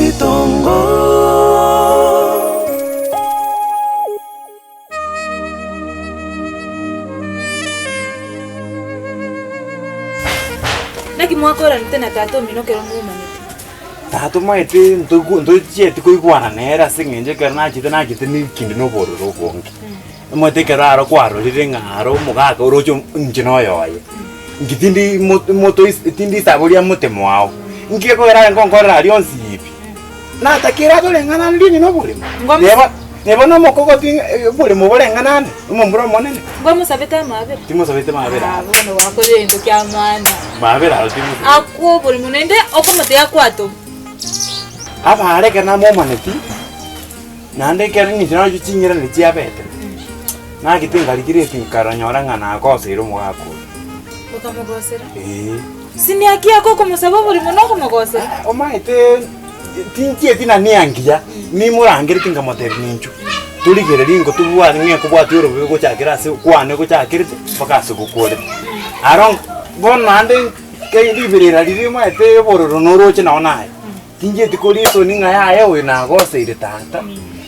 Oboitongo. Naki mwakoranete na tata omino ekero moumanete? Tata omanyete ntoigwa ntochieti koigwana nere ase eng'encho ekero nachete nachete na ekindi na obororo obonge. Omanyete ekero aro kwarorire ng'a aro omogaka oroche inche na oyoye, inki tindi mo motois tindi isaboria motemo ao, inki gekogera aye ngonkorera aria onsi pi? Natakire atoreng'anane rinde na oboremo. Ngwamusa- Neba neba na omokogoti ng'a oboremo boreng'anane, omomura omonene. Ngwamosabete amabera? Timosabete mabera Ah, aro. bono gwakorire egento kia maana. Mabera aro timosabete. Akwo oboremo naende okomotebi akwate obo. Abaare ekero namomaneti, naende ekero ninche naroche ching'irane chiabete, nagete nkarigire nkaronyora ng'a nagoseire omogaka oyo. Okamogosera? Eeh. Siniaki yako okomosaba oborimo na okomogosera? Omanyete tinchieti na nia ngiya, nimorangereti nkamotebia ninchu, torigererie ingo tobwate ng'a ekobwatia orobe gochakera ase kwane gochakerete mpaka ase gokorete. Aro bono naende ke riberera riria omanyete obororo noroche nonye naye, tinchieti koria esoni ng'a yaya oyo nagoseire tata,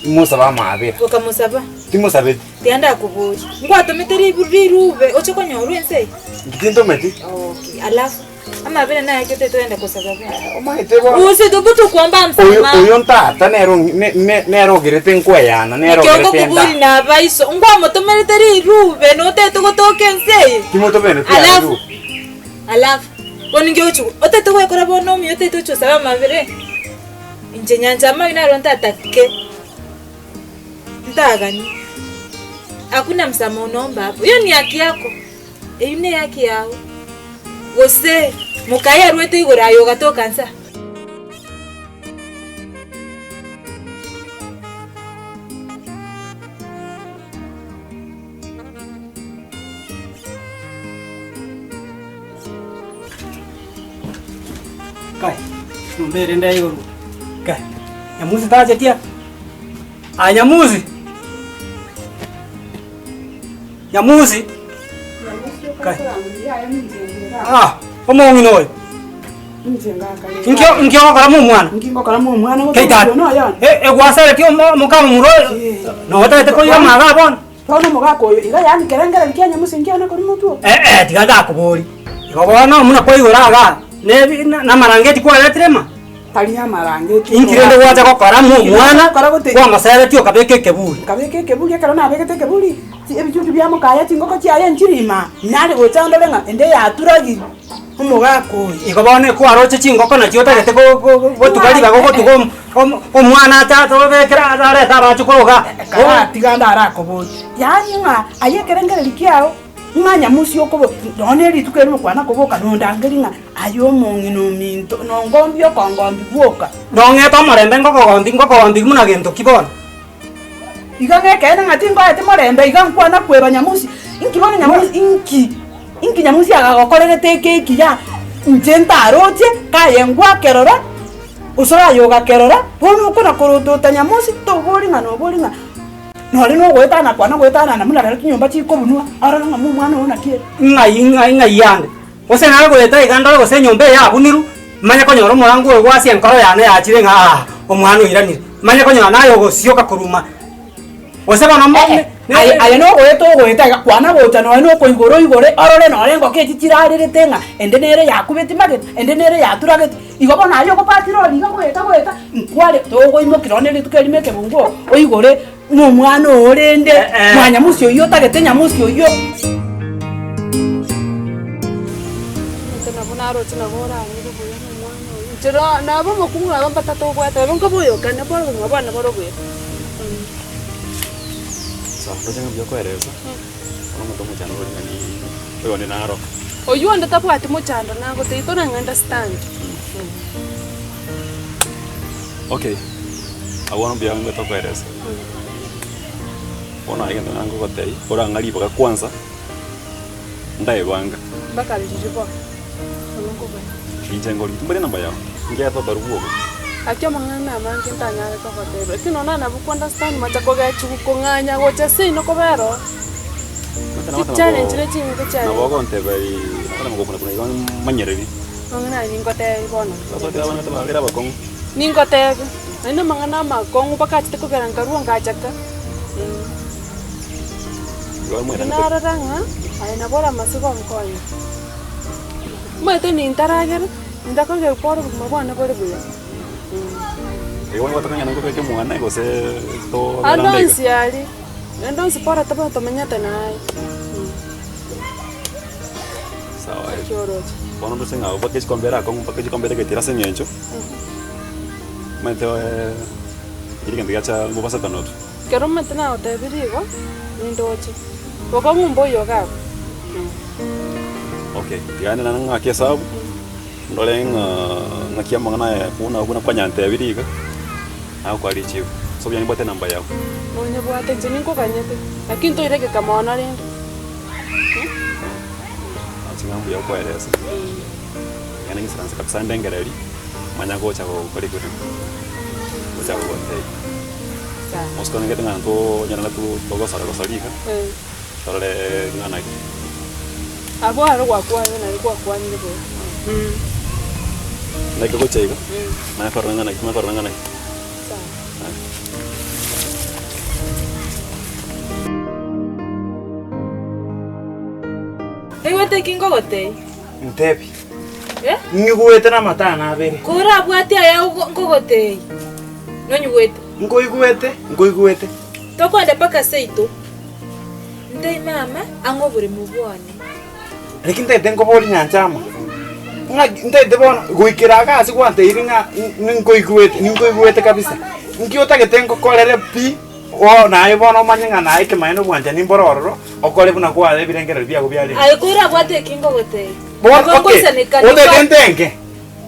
imosabe amaabera. Okamosaba? Timosabeti. Tiga ndakoborie, ngwatomete ribu rirube oche konyorwa ense eye? Inki tintometi? Okay, alafu amabera naye ki otagete togende kosaba bono? Omanyete bono. Gose tokuomba Oyo msamaha. oyo ntata nere ong- ne- ne- nere ogerete nkweyana, nere Ekio ogerete ngokobori nda. na abaiso, ngwamotomerete rirube notagete gotoka ense eye? Timotomereti aye Alafu, rirube. alafu, bono inki ogochi otagete gwekora bono omuya otagete gochi gosaba amabere? Inche nyancha amabi naro ntatake. Ntagani, Hakuna msamaha unaomba hapo. Hiyo ni haki yako, eyio ne haki yao. Gose mokaye arwete igoro aye ogatoka nsa. Kai, nyomba ere ndaigorwa. Kai, Nyamusi tacheti aa? Aye Nyamusi! Nyamusi! Kai. Ah, omong'ina oyo. Inki inki ogokora mwa omwana? Kei tata. E- egwasereti omo- omokamomura oyo, notagete koira amaga bono? Bono omogaka oyo iga yaani kerengererio kia nyamusi nkiane korwa motwe oo. Eh, tiga ndakoborie. Igo bono buna kwaigora igaa, nebi namarangeti kwaretire ma? Tari amarangeti. Inki rende gwacha gokora mwa omwana Gokora gote- kwamoseretie okabeka ekeburi? Nkabeka ekeburi, ekero nabegete ekeburi, chi ebichuchu bia mokaya chingoko chiaye nchiri imaa, nare gocha ndore ng'a ende yaturagiri. Omogaka oyo. Igo bono ekwaroche chingoko nachio otagete go- go- go- gotuga ribaga ogotuga om- om- omwana ache atobekere arete abachokoro igaa. Karatiga ndarakoborie, yaani ng'a aye ekerengererio kiao ng'a nyamusi okobo nonya na erituko erimo kwana koboka nondangerie ng'a aye omong'ina ominto nongombie okongombi bwoka. Nong'ete omorembe ngokogombia ngokogombia buna gento ki bono? Iga nekeene ng'a tinkoeti morembe, iga nkwana kweba nyamusi, inki bono nyamusi inki, inki nyamusi agagokorerete eke ekiya, inche ntaroche, kaye ngwakerora, gose aye ogakerora, bono okona korotota nyamusi, tobori ng'a nobori ng'a nore nogoetana kwana goetanana buna rero chinyomba chikobunwa, orore ng'a omwana oyo naki ere. Ng'ai ng'ai ng'ai ande, gose nare goeta iga ndore gose enyomba eye yabunirwe, manye konyora omorango oyo gwasia enkoro yane yachire ng'a aa omwana oiranire. Manye konyora naye ogosioka korwa gose bono Eh, eh, aye aye nogoeta ogoeta iga, kwana gocha nonya na okoigora oigore, orore nore engoko echi chirarerete ng'a ende nere yakubeti magena, ende nere yaturageti, igo bono aye ogopatire oria iga goeta goeta, nkware togoimoki nonye na rituko erimo ekebunguo oigore ng'a omwana oo rende, Eh, eh. mwanyamusi oyio otagete nyamusi oyio. Omonto nabo naroche nabo oranyire buya na omwana oyio. Inche ro naba omokungu naba mbatata obwate nabo nkoba oyokane bore obogima bwane bore obuya. Sawa, ndoche ng'a mbuya koeresa, bono omonto omochando ore ng'a nii oyonde naro. Oywo onde tabwati mochando nagotebia tore ng'a understand. Okay, abwo bono mbuya ngoeta koeresa. Bono aye egento nangogotebia, orang'a ribaga kwanza, ndaebanga. Mpaka riria bono, nabo nkobaya. Inche nkorigia timbori enamba yao, ngeete obarua obo. Gaki amang'ana amange ntanyare kogotebia, lakini nonya nabo ko understand macha kogechigwa kong'anya gocha seino kobera oo. Chichallenge ne chinyinge chiarenge. Nabo ogontebia nabo gokuna kuna igo manyereri. Amang'ana ayio ningotebia bono. Sasa ekero abana babere abakong'u. Ningotebe, naende amang'ana amakong'u mpaka achete kogera nkarua ngachaka. Igo Inche narora ng'a aye nabo ore amasiga onkonye. Omanyete nintaragera, nintakogera kore obogima bwane bore buya. Igo gotokonyana nkobeke mwane gose to Ande onsi aria, ande onsi bora tobe tomenyete naye. Sawa. Naki oroche? Bono ndose ng'a mpaka echikombe ere akong'u mpaka echikombe ere egetiro ase eng'encho, omanyete keri egento giacha mobasokano tu. Ekero omanyete nagotebirie igo, nindoche. Bokong'u mboiyo iga abwo. Okay, tiga naende naende ng'ake esabu, ndore ng'a ng'aki amang'ana aya buna buna kwanyantebirie iga, nagokoa richibu. Ase obuya nimbwate enamba yago. Nonyebwate inche ninkoganyete, lakini toiregeka mono rende. Ase ng'a mbuya okoeresa, yaani ng'isaranse kabisa ndengereri, manya gocha gokora ekio gocha gogotebia. Sawa. Mosiko ningete ng'a ntonyarana tu togosara gosara iga, torore ng'a naki. Abwo aro gwakwanire naye gwakwanire bobe. Naki gocha iga, manya korora ng'a naki, manya korora ng'a naki. Sawa. Oigwete eki nkogotebia? Ntebi. Eh? Ng'igwete namatano abere. Korabwate aya nkogotebia, nonyigwete? Nkoigwete, nkoigwete. Tokwenda mpaka seito. Ntebie mama ang'e oboremo bwane. Lakini ntagete nkoborie nyanchama, ng'a ntagete bono goikera iga ase gwantebirie ng'a ninkoigwete, ninkoigwete kabisa. Nki otagete nkokorere pi, oo naye bono omanye ng'a naye ekemanyererio obwanchani mbore ororo, okore buna kware ebirengererio biago biarenge. Aye korabwate eki nkogotebia, Bono nabo okay, nkoisaneka otagete nigo. ntenge,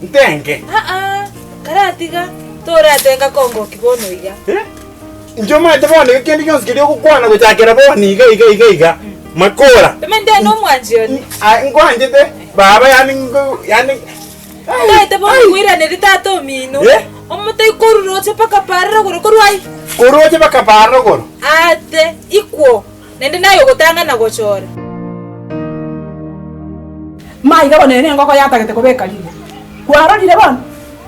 ntenge. Aa, karatiga, toratenga kongoki bono iga. Eh? Inche omanyete bono iga kende gionsi keria ogokwana gochakera bono iga iga iga iga, makora. Omanyete aye nomwanchi one. Aye nkwanchete baba yaani nko yaani ai, Ntaete bono ai. koiraneria tata omino, Eh? omotai koruroche mpaka parara igoro korwa ai. Koruroche mpaka parara igoro. Ate ikwo, naende naye ogotang'ana gochora. Maiga bono ere nengoko yatagete kobeka rigo. Kwarorire bono?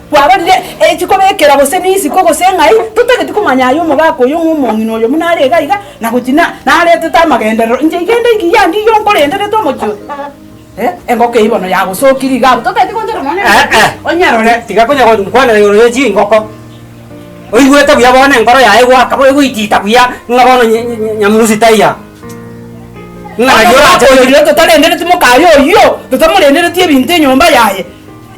Kwarorire echikobekera gose nisiko gose ng'ai, totageti komanya aye omogaka oyo ng'a omong'ina oyo buna are iga iga, na gochi na naretete amagenderero. Inche iga ende ekiya ndiyo nkorenderete omochie oyo. Eh, engoko eyio bono yagosokirie iga abwo, totageti gonchera nonya Eh, eh. onyerore. Tiga konya gonkwanera igoro ye chingoko. Oigwete buya bono enkoro yaye egoaka bo egoitita buya ng'a bono nyamusi taiyo. Ng'a nari orache Omogaka oyo totarendereti mokaye oyio, totamorendereti ebinto enyomba yaye.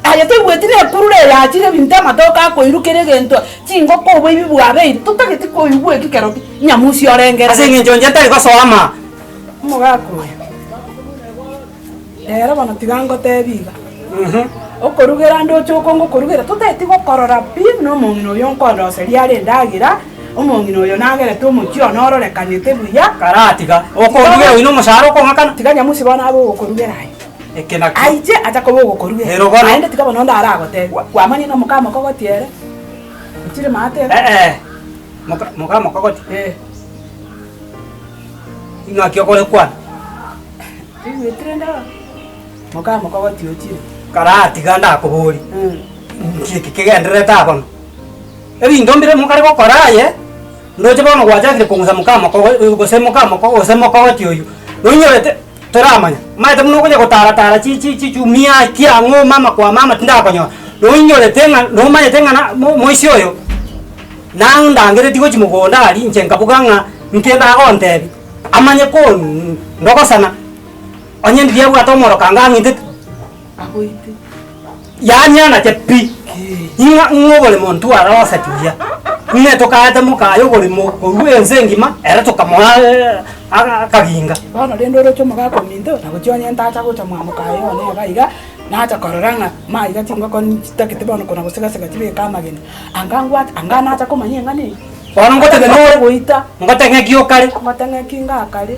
Aye toigweti nekurura eye yachire ebinto amatoke akoirwa kera egento, chingoko oboibi bwabeire, totageti koigwa eki kero ki, nyamusi orengerere. Ase eng'encho inche ntari gosoa ama. Omogaka oyo, rero bono tiga ngotebi iga, okorugera ndoche oko ngokorugera, totageti gokorora pi buna omong'ina oyo nkondoseria are endagera, omong'ina oyo nagerete omochie one ororekanete buya. Karatiga, okorugera oyio na omosaara okong'akana. Tiga nyamusi bono abe ogokorugera aye. Eke nakio. Aiche acha koba ogokoruera. Ero bono. Naende tiga bono onde aragotebie, kwamanyire na omoka mokogoti ere, ochire maate iga. Eh, eh, moka moka mokogoti. Eh. Ing'aki okore kwana? Toigweti rende bono? Moka mokogoti ochire. Karatiga ndakoborie, nki eke kegendererete aa bono? Ebinto mbire mokare gokora aye, ndoche bono gwachakire kong'usa moka mokogo gose moka mokogo gose mokogoti oyio, noinyorete. Toramanya. Omanyete buna okonya gotara-tara chi chi chichumia kiang'o mama kwa mama tindakonyora. Noinyorete ng'a nomanyete ng'a na mo moisia oyo, nandangeretie gochia mogondo aria inche nkabuga ng'a nkende agontebia, amanye kon ndogosana, onye ndiria abwate omoroka anga ang'itete. Agoite. Yaani anache pi, ing'a ng'a oboremo ntwaroseti buya, ng'a tokaete mokaye oboremo korwa ense engima, ere tokamoa akaginga. Bono rende oroche omogaka ominto, na gochia onye ntacha gocha mwa mokaye one iga iga, nacha korora ng'a maiga chingoko nchitagete bono kona gosigasega chibeke amagena, anga ngwacha anga nacha komanya eng'ana eyio. Bono ngotebe nore goita, ngoteng'eki okare. Ngoteng'eki ngakare.